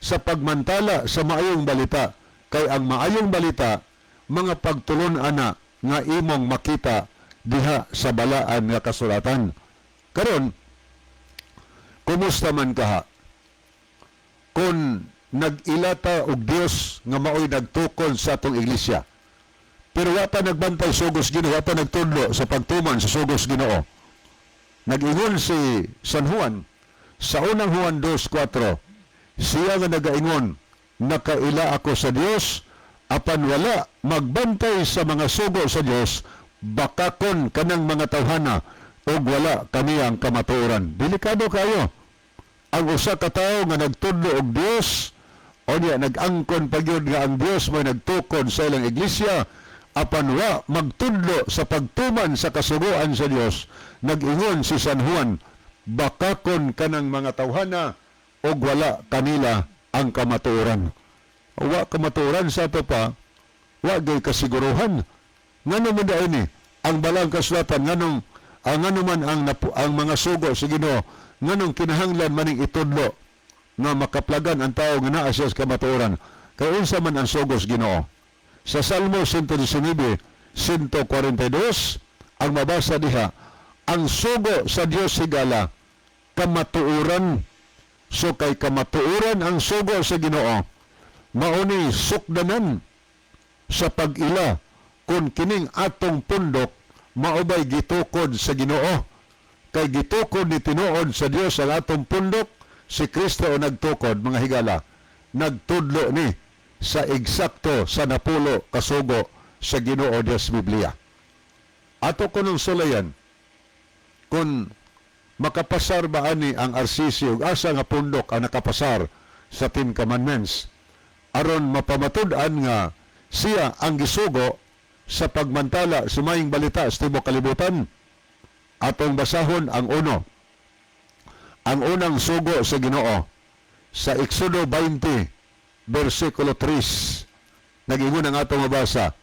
sa pagmantala sa maayong balita, kay ang maayong balita mga pagtulun-an na nga imong makita diha sa balaan nga kasulatan. Karon, kumusta man kaha kung Nag-ila ta og Dios nga maoy nagtukod sa atong iglesia. Pero wa ta nagbantay sugos Ginoo, wa ta nagtudlo sa pagtuman sa sugos Ginoo. Nag-ingon si San Juan sa Unang Juan 2:4, siya nga nagaingon, "Nakaila ako sa Dios," apan wala magbantay sa mga sugo sa Dios, bakakon kanang mga tawhana ug wala kaniyang kamatuoran. Delikado kayo. Ang usa ka tawo nga nagtudlo og Dios, o niya nag-angkon pa gyud nga ang Dios may nagtukod sa ilang iglesia, apan wa magtudlo sa pagtuman sa kasuguan sa Dios, nag-ingon si San Juan, bakakon kanang mga tawhana ug wala kanila ang kamatuoran. Wa kamatuoran sa ato pa, wa gyud kasiguruhan. Ngano man diay ni ang Balaang Kasulatan, nganong ang ngano man ang mga sugo sa Ginoo, nganong kinahanglan maning itudlo nga makaplagan ang tao nga naa siya sa kamatuoran? Kay unsa man ang sugos Ginoo? Sa Salmo 119, 142, ang mabasa diha, ang sugo sa Dios, higala, kamatuoran. So kay kamatuoran ang sugo sa Ginoo, mauni sukdanan sa pag-ila kung kining atong pundok maubay gitukod sa Ginoo. Kay gitukod ni tinuod sa Dios ang atong pundok, si Kristo o nagtukod, mga higala, nagtudlo ni sa eksakto sa 10 kasugo sa Ginoo Dios Biblia. Ato kunong sulayan kung makapasar ba ani ang RCC ug asa nga pundok ang nakapasar sa Ten Commandments aron mapamatud-an nga siya ang gisugo sa pagmantala sa Maayong Balita sa tibuok kalibutan. Atong basahon ang uno. Ang unang sugo sa Ginoo sa Exodo 20 versikulo 3. Nag-ingon ang atong mabasa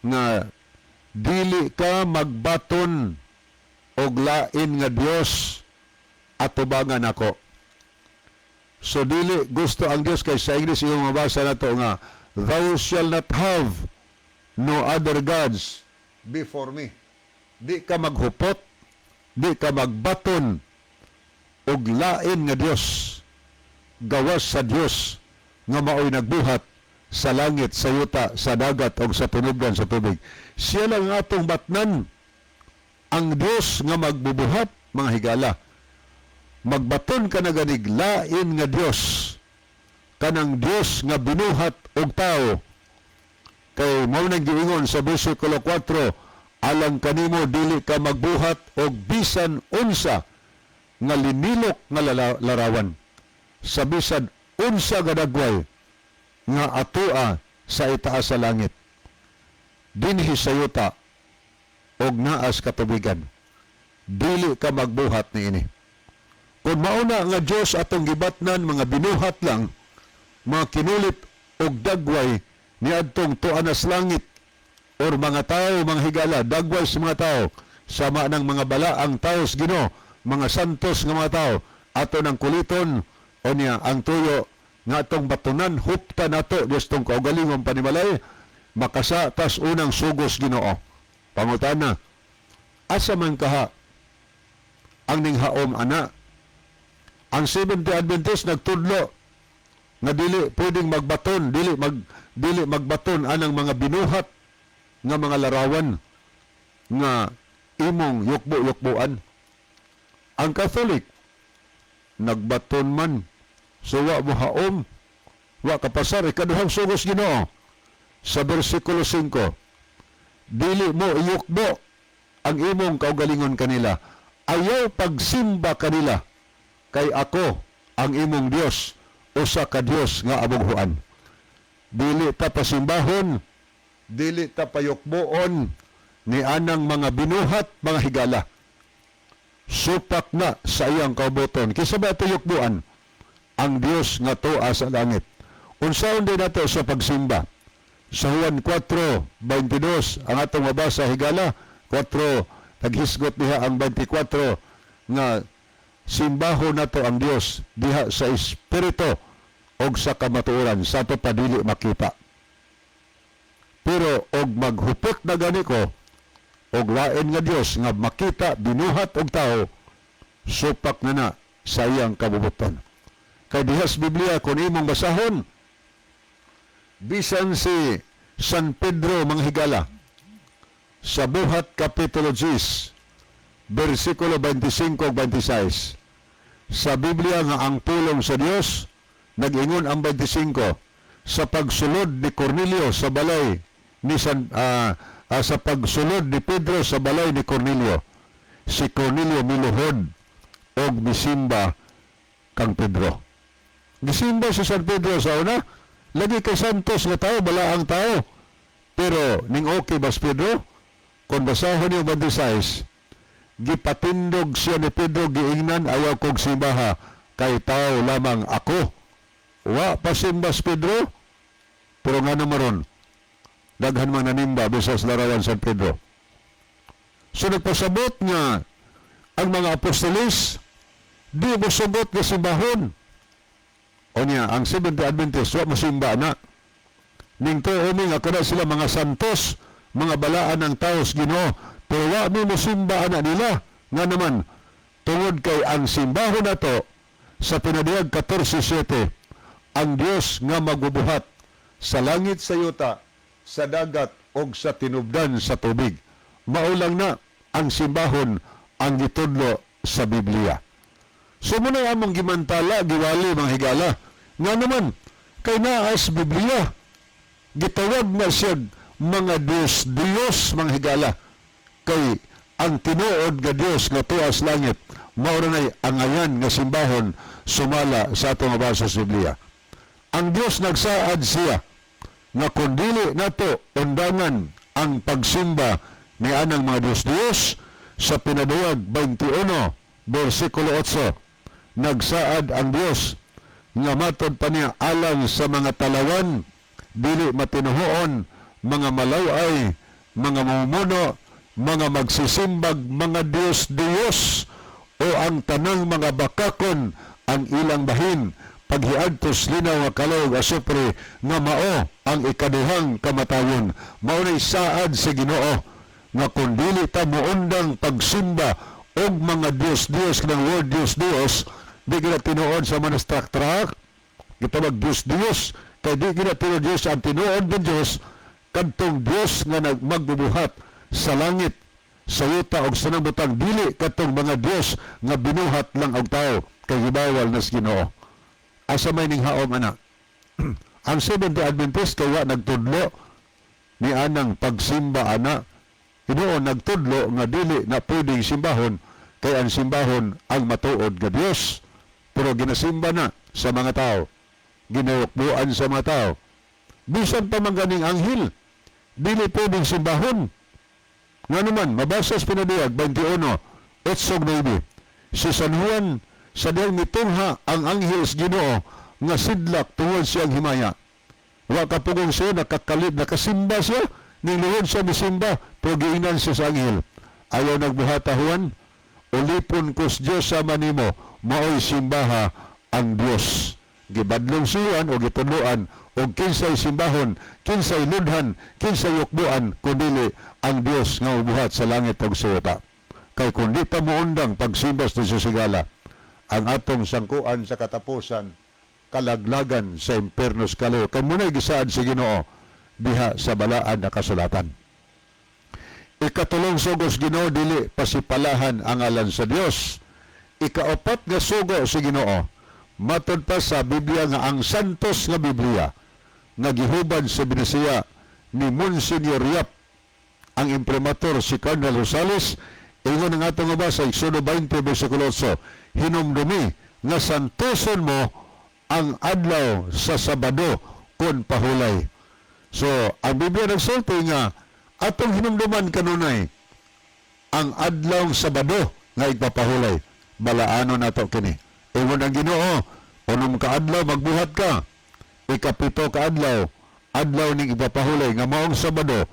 nga dili ka magbaton og lain nga Dios atubangan ako. So dili gusto ang Dios, kay sa English iyong mabasa nato nga "Thou shall not have no other gods before me." Di ka maghupot, di ka magbaton og lain nga Dios gawas sa Dios nga maoy nagbuhat sa langit, sa yuta, sa dagat ug sa tinubdan sa tubig. Siya lang ang atong batnan, ang Dios nga magbubuhat, mga higala. Magbaton ka na ganig lain nga Dios, kanang Dios nga binuhat og tao. Kay mao nang giingon sa bersikulo 4, alang kanimo dili ka magbuhat og bisan unsa nga linilok nga larawan sa bisan unsa nga dagway nga atoa sa itaas sa langit, dinhi sa yuta og naa sa katubigan. Dili ka magbuhat niini. Kung mauna nga Dios atong gibatnan, mga binuhat lang, mga kinulit og dagway niadtong tuanas langit or mga tao, mga higala, dagway sa mga tao, sama ng mga balaang tao sa Ginoo, mga santos nga mga tao, ato ng kuliton o niya ang tuyo nga atong batunan, hupta nato Dios tong kaugalingong panimalay, makasa tas unang sugos Ginoo. Pangutana, asa man kaha ang ninghaom ana? Ang Seventh-day Adventist nagtudlo nga dili pwedeng magbaton, dili magbaton anang mga binuhat nga mga larawan nga imong yukbo-yukbuan. Ang Catholic nagbaton man, so wa mo haom, wa kapasar ikaduhang sugos Ginoo sa bersikulo 5: dili mo iyukbo ang imong kaugalingon kanila, ayaw pagsimba kanila, kay ako ang imong Dios, usa ka Dios nga abughuan. Dili ta pasimbahon, dili ta payukboon ni anang mga binuhat, mga higala. Supak na sa iyang kaubuton. Kinsa ba ito yukbuan? Ang Dios nga tuwa sa langit. Unsaon din nato sa pagsimba? Sa Juan 4:22, ang atong mabasa, higala, 4, naghisgot diha ang 24 nga simbaho nato ang Dios diha sa espiritu og sa kamatuoran, sa ato pa dili makita. Pero og maghupot na gani ko og lain nga Dios nga makita, binuhat og tao, supak na na sa iyang kabubuton. Kay dihas Biblia, kung imong basahon, bisan si San Pedro, mga higala, sa Buhat Kapitulo 10, versikulo 25 ug 26. Sa Biblia nga ang pulong sa Dios, nag-ingon ang 25, sa pagsulod ni Cornelio sa balay ni San sa pagsulod ni Pedro sa balay ni Cornelio, si Cornelio miluhod og misimba kang Pedro. Gisimba si San Pedro sa una, lagi kay santos nga tao, balaang tao. Pero ning okay bas Pedro, kung basahon yung 26, gipatindog siya ni Pedro, giingnan, "Ayaw kog simbaha, kay tao lamang ako." Wa pasimbas Pedro, pero nga maron, daghan man nanimba bisas larawan San Pedro. So nagpasabot nga ang mga apostoles di mosugot nga simbahon. O niya, ang Seventh Adventist, wa mosimba na. Ning tuo mi nga kada sila mga santos, mga balaan ng taos Ginoo, pero wa mi mosimba ana nila. Nga naman, tungod kay ang simbahon nato sa Pinaduyag 14:7, ang Dios nga magbubuhat sa langit, sa yuta, sa dagat og sa tinubdan sa tubig. Mao lang na ang simbahon ang gitudlo sa Biblia. So muna among gimantala, giwali, mga higala. Nga naman, kay naas Biblia, gitawag na siya mga Diyos, Diyos, mga higala. Kay ang tinuod nga Diyos nga tuas langit, mao ra angayan nga simbahon sumala sa atong mabasa sa Biblia. Ang Diyos nagsaad siya nga kung dili nato undangan ang pagsimba ni anang mga Diyos-Diyos, sa Pinaduyag 21 versikulo 8, nagsaad ang Diyos nga matod pa niya alang sa mga talawan, dili matinuhoon, mga malaway, mga mamumuno, mga magsisimbag mga Diyos-Diyos o ang tanang mga bakakon ang ilang bahin paghiadtos linaw nga kalaw ug asupre nga mao ang ikaduhang kamatayon. Mao nay saad sa Ginoo nga kung dili ta moundang pagsimba og mga Diyos-Diyos ng word Diyos-Diyos, di gina tinuod sa mga trak-trak gitawag Diyos-Diyos, kay di gina tinuod Diyos. Ang tinuod ng Diyos kadtong Diyos nga nagmagbubuhat sa langit, sa yuta og sa butang, dili kadtong mga Diyos nga binuhat lang og tao, kay gibawal na sa Ginoo. Asa may ning haom ana? Ang Seventh Adventist kay wa nagtudlo ni anang pagsimba ana. Hinuon nagtudlo nga dili na pwedeng simbahon, kay ang simbahon ang matuod nga Dios, pero ginasimba na sa mga tao, ginawakbuan sa mga tao. Bisan pa man ganing anghel, dili pwedeng simbahon. Nga naman, mabasa sa Pinaduyag 21:8-9, si San Juan, sa diyang mitungha ang anghel sa Ginoo nga sidlak tungod siyang himaya. Wa kapugong siya, nakakalit, nakasimba siya, niluhod siya misimba, pero giingnan siya sa anghel, "Ayaw nagbuhata, Juan, ulipon ko sa Diyos sama nimo, maoy simbaha ang Diyos." Gibadlong si Juan o gitudloan og kinsay simbahon, kinsay ludhan, kinsay yukbuan, kundili ang Diyos nga ubuhat sa langit ug sa yuta. Kay kung di ta moundang pagsimbas ni Sigala, ang atong sangkuan sa katapusan, kalaglagan sa impernos kalayo. Kay muna'y gisaad sa Ginoo diha sa balaan na kasulatan. Ikatulong sugo sa Ginoo, dili pasipalahan ang ngalan sa Dios. Ikaapat nga sugo sa Ginoo, matod pa sa Biblia nga ang Santos nga Biblia nga gihubad sa Binisiya ni Monsignor Yap, ang imprimatur si Cardinal Rosales, ingon ang atong mabasa, Exodo 20 versikulo 8, "Hinumdumi nga santoson mo ang adlaw sa Sabado kon pahulay." So, ang Biblia nagsulti nga atong hinumduman kanunay ang adlaw Sabado nga igpapahulay. Balaano nato kini. Ingon ang Ginoo, 6 ka adlaw magbuhat ka. Ikapito ka adlaw, adlaw ning ipapahulay nga maong Sabado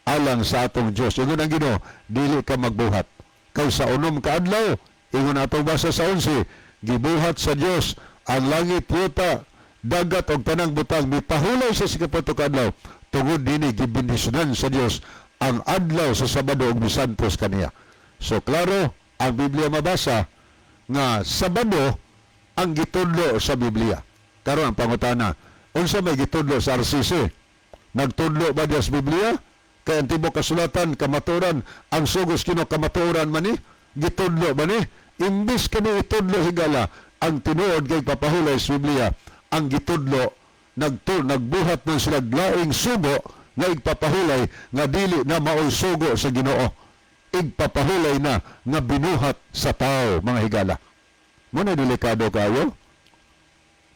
alang sa atong Dios. Ingon ang Ginoo, dili ka magbuhat. Kay sa 6 ka adlaw, ingon atong basa sa 11, gibuhat sa Dios ang langit, yuta, dagat ug tanang butang, mipahulay sa ikapito ka adlaw. Tungod dinhi, gibendisyonan sa Dios ang adlaw sa Sabado ug misantos kaniya. So klaro ang Biblia mabasa nga Sabado. Ang gitudlo sa Biblia. Karon ang pangutana, unsa may gitudlo sa RCC? Nagtudlo ba diya sa Biblia? Kay ang tibok kasulatan, kamaturan, ang sugos Ginoo kamaturan man ni? Gitudlo ba ni? Imbis kani itudlo, higala, ang tinuod kay papahulay sa Biblia, ang gitudlo, nagbuhat ng sila laing sugo nga igpapahulay nga dili na maoy sugo sa Ginoo. Igpapahulay na nga binuhat sa tao, mga higala. Muna delikado kayo.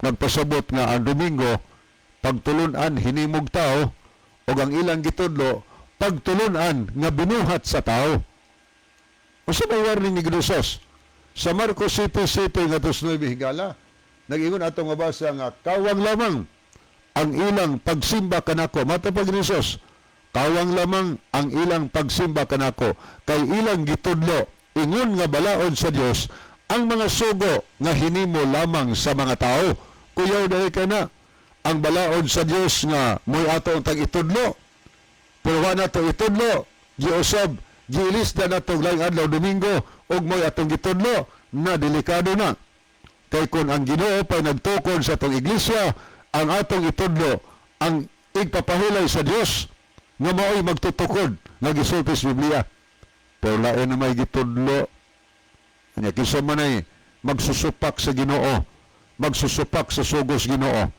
Nagpasabot nga ang Domingo, pagtulunan hinimog tao, o ang ilang gitudlo, pagtulunan nga binuhat sa tao. Unsa may warning ni Jesus? Sa Marcos 7:7 ngadto 9, higala, nag-ingon atong mabasa nga kawang lamang ang ilang pagsimba kanako. Matapag ni Jesus, kawang lamang ang ilang pagsimba kanako, kay ilang gitudlo, ingon nga balaod sa Dios, ang mga sugo nga hinimo lamang sa mga tao. Kuyaw dahil ka na, ang balaod sa Dios nga mo'y ato ang tag itudlo. Pero wa na to itudlo, giusab, giilis na nato laing adlaw Domingo, ug mo'y atong gitudlo, na delikado na. Kay kung ang Ginoo pa'y nagtukod sa atong iglesia, ang atong itudlo, ang igpapahulay sa Dios, nga mao'y magtutukod nga gisulti sa Biblia. Pero lain na may gitudlo, nya kinsa man ay magsusupak sa Ginoo, magsusupak sa sugos Ginoo.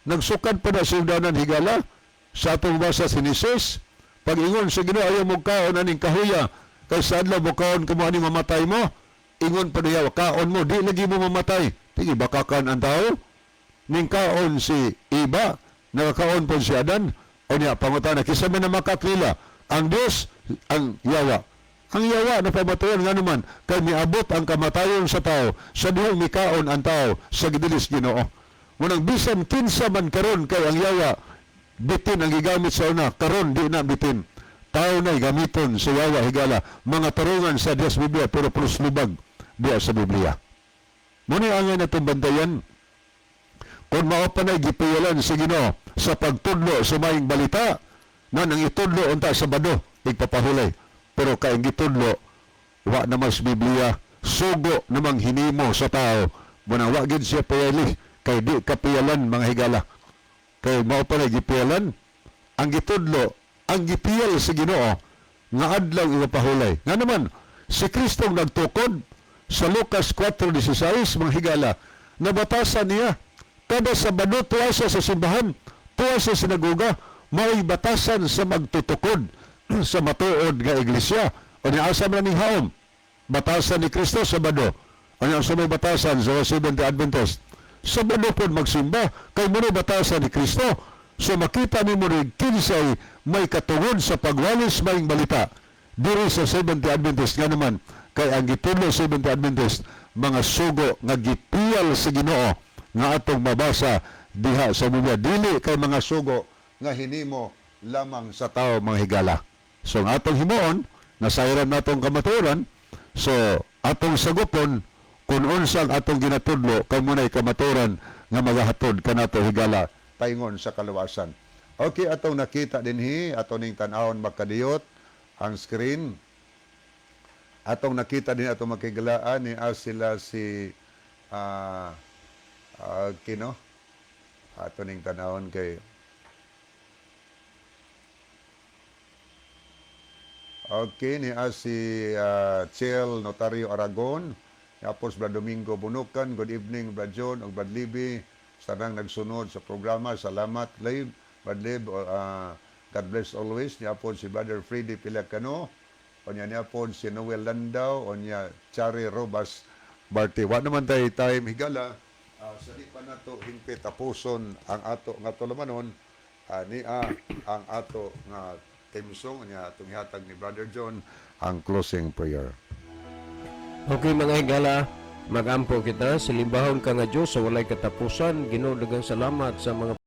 Nagsukad pa na sa danan, higala, sa atong basa sa Genesis, pag-ingon sa Ginoo, "Ayaw mo kaon aning kahuya, kay sa adlaw mo kaon kamo ani mamatay mo." Ingon pa niya, "Kaon mo, di lagi mo mamatay." Tigi bakakan ang tao. Ning kaon si Iba, nakakaon po si Adan. O niya, pangutana, kinsa man na makaklila? Ang Diyos, ang yawa? Ang yawa na pamatayon nga naman, kay miabot ang kamatayon sa tao, sa dihang mikaon ang tao, sa gidilis Ginoo. Munang bisan kinsa man karon kay ang yawa, bitin ang gigamit sa una, karon di na bitin. Tao na gamiton sa yawa, higala, mga tarungan sa Diyos Biblia, pero plus lubag diya sa Biblia. Muna angay natong bantayan, kung mao pa na'y gipiyalan sa Ginoo sa pagtudlo sa maayong balita, na nang itudlo unta Sabado, igpapahulay. Pero kay ang gitudlo, wa naman sa Biblia, sugo namang hinimo sa tao, muna wa gid siya piyali, kay di kapiyalan, mga higala. Kay mao pa na'y gipiyalan, ang gitudlo, ang gipiyal sa Ginoo, nga adlaw ipapahulay. Nga naman, si Kristong nagtukod sa Lucas 4:16, mga higala, nabatasan niya, kada Sabado tuwa siya sa simbahan, tuwa sa sinagoga, mao'y batasan sa magtutukod sa matuod nga iglesia. O niya asa man ning haom, batasan ni Kristo Sabado. O niya asa may batasan sa Seventh Adventist? Sabado pod magsimba, kay muna batasan ni Kristo. So makita nimo rin kinsay may katungod sa pagwalis maayong balita diri sa Seventh Adventist, nga naman kay ang gitudlo sa Seventh Adventist mga sugo nga gipiyal sa Ginoo nga atong mabasa diha sa Biblia, dili kay mga sugo nga hinimo lamang sa tao, mga higala. So ang atong himuon, nasayran natong kamatuoran, so atong sagupon kung unsang atong ginatudlo kay munay kamatuoran nga magahatod kanato, higala, paingon sa kaluwasan. Okay, atong nakita dinhi, ato ning tan-awon makadiyot ang screen. Atong nakita din atong makigalaan ni sila si kino ato ning tan-awon kay. Okay, ni si Chel Notario Aragon, tapos Brad Domingo Bunukan, good evening Brad John ug Brad Libby, tanang nagsunod sa programa, salamat Lib, Brad Lib, God bless always. Niya po si Brother Freddy Pilacano, onya niya po si Noel Landau, onya Chari Robas Barty. Wa naman tayo time, higala, sa di pa nato hingpit tapuson ang ato nga tulumanon, niya ang ato nga theme song niya atong ihatag ni Brother John ang closing prayer. Okay, mga higala, magampo kita. Salimbahon ka nga Diyos sa walay katapusan. Ginoo, daghang salamat sa mga